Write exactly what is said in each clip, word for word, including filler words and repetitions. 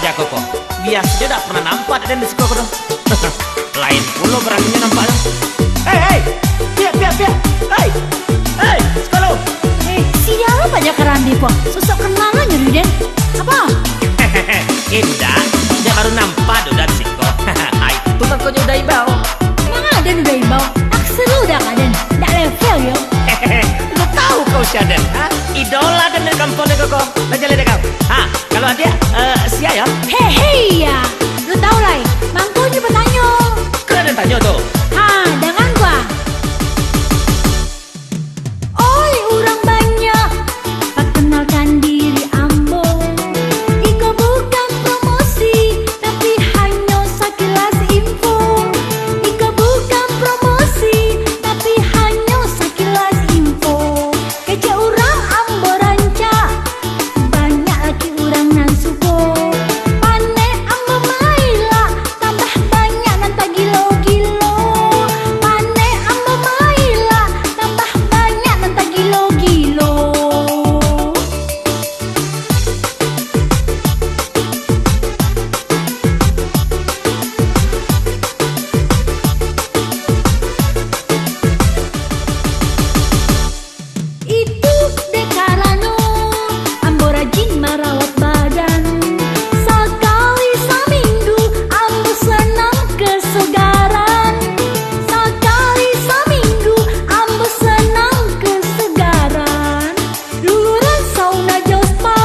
Jako ko, biasonyo dak pernah nampak den di siko ko tu. Lain pulo baraninyo nampak tu. Hei, hei, piak, piak, piak. Hei, hei, siko lu. Eh, sia lo banyak karandi ko. Sosok kenal lah nyuruh den. Apa? Indak, den baru nampak tu dari siko. Ai, tu mangkonyo Uda Ibau. Manga den Uda Ibau? Aksel lo dak ka den. Dak level yo. Lu tahu kau sia den, ha? Idola den dari kampuang den ko. Lah jaleh dek kau. Ha, kalau adiak, eh, sia yo? Hehe, ya. Lu tahu lai, mangkonyo batanyo. Kena den tanyo tu. Ha, dangan gua. Oi, urang banyak, perkenalkan diri ambo. Iko bukan promosi, tapi hanyo sakilas info. Iko bukan promosi, tapi hanyo sakilas info. Kecek urang ambo rancak, banyak laki urang nan suko. Panek ambo mailak, tambah banyak nan tagilo-gilo. Panek ambo mailak, tambah banyak nan tagilo-gilo. Itu dek karano ambo rajin marawat badan. Sakali saminggu ambo senam kesegaran. Sakali saminggu ambo senam kesegaran. Luluran sauna jo spa,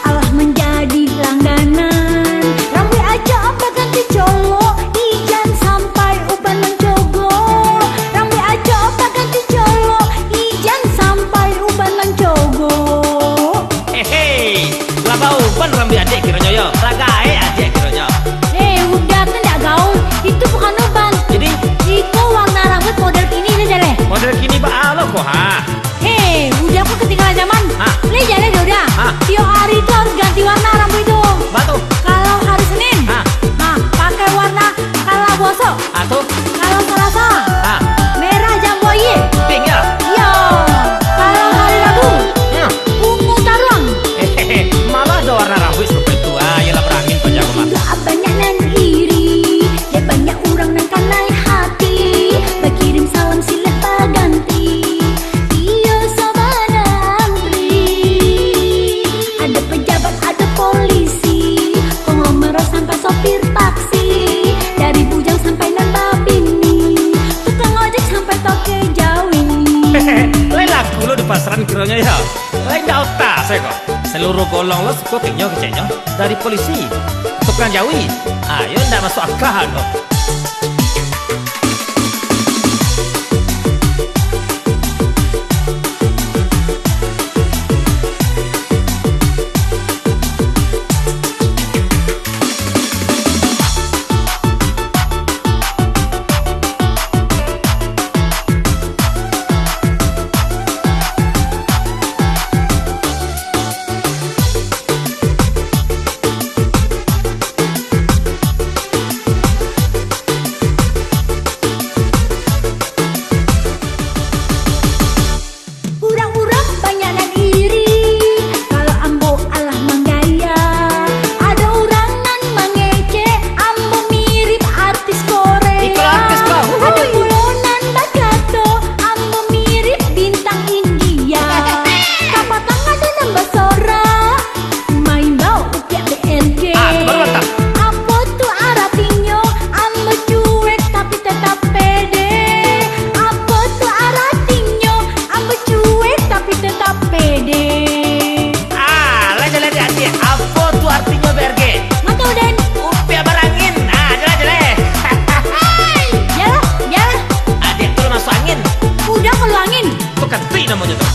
alah manjadi langganan. Rambuik acok baganti colok, ijan sampai uban mancogok. Rambuik acok baganti colok, ijan sampai uban mancogok. Hehe, lah bauban rambuik adiak kironyo yo, lah gaek adiak kironyo. Eh, Uda tu ndak gaul, itu bukan uban. Jadi? Iko warna rambuik model kini ni, jaleh. Model kini baa lo ko, ha? Hei, Uda ko ketinggalan zaman. Ha. Lai jaleh dek Uda. Ha. Tiok hari tu harus ganti warna rambuik tu. Baa tu? Kalau hari Senin, ha, ha, pakai warna kalabuaso. Ha, tu? Kalau Salasa, ha, merah jambu aia. Pink yo? Iyo. Kalau hari Rabu, hmm, ungu taruang. Hehehe, malah ado warna rambuik sarupo itu. Ah, iyolah, barangin panjang rumah. Banyak nan iri, dek banyak urang nan kanai hati, bakirim salam silih baganti. Iyo sabana antri. Ado pejabat, ado polisi, konglomerat sampai sopir taksi, dari bujang sampai nan babini, tukang ojek sampai toke jawi. Lai laku lo di pasaran kironyo yo. Lai ndak ota sajo ko. Saluruah golong lo suko ka inyo keceknyo. Dari polisi, tukang jawi, ayo ndak masuak aka ko. Urang-urang banyak nan iri, kalau ambo alah manggaya. Ado urang nan mangecek, ambo mirip artis Korea. Iko artis, Bang. Ado pulo nan bakato, ambo mirip bintang India. Kapatang ado nan basorak, maimbau upiak B R G. Ah, tu baru mantap. Apo tu aratinyo? Ambo cuek tapi tetap pede. Apo tu aratinyo? Ambo cuek tapi tetap pede. Ah, lah jaleh dek adiak. Apo tu aratinyo B R G? Mantap, Den. Upiak barangin. Ah, jaleh, jaleh. Jaleh, jaleh. Adiak tu lah masuak angin. Uda kaluar angin. Tu kantuik namonyo tu.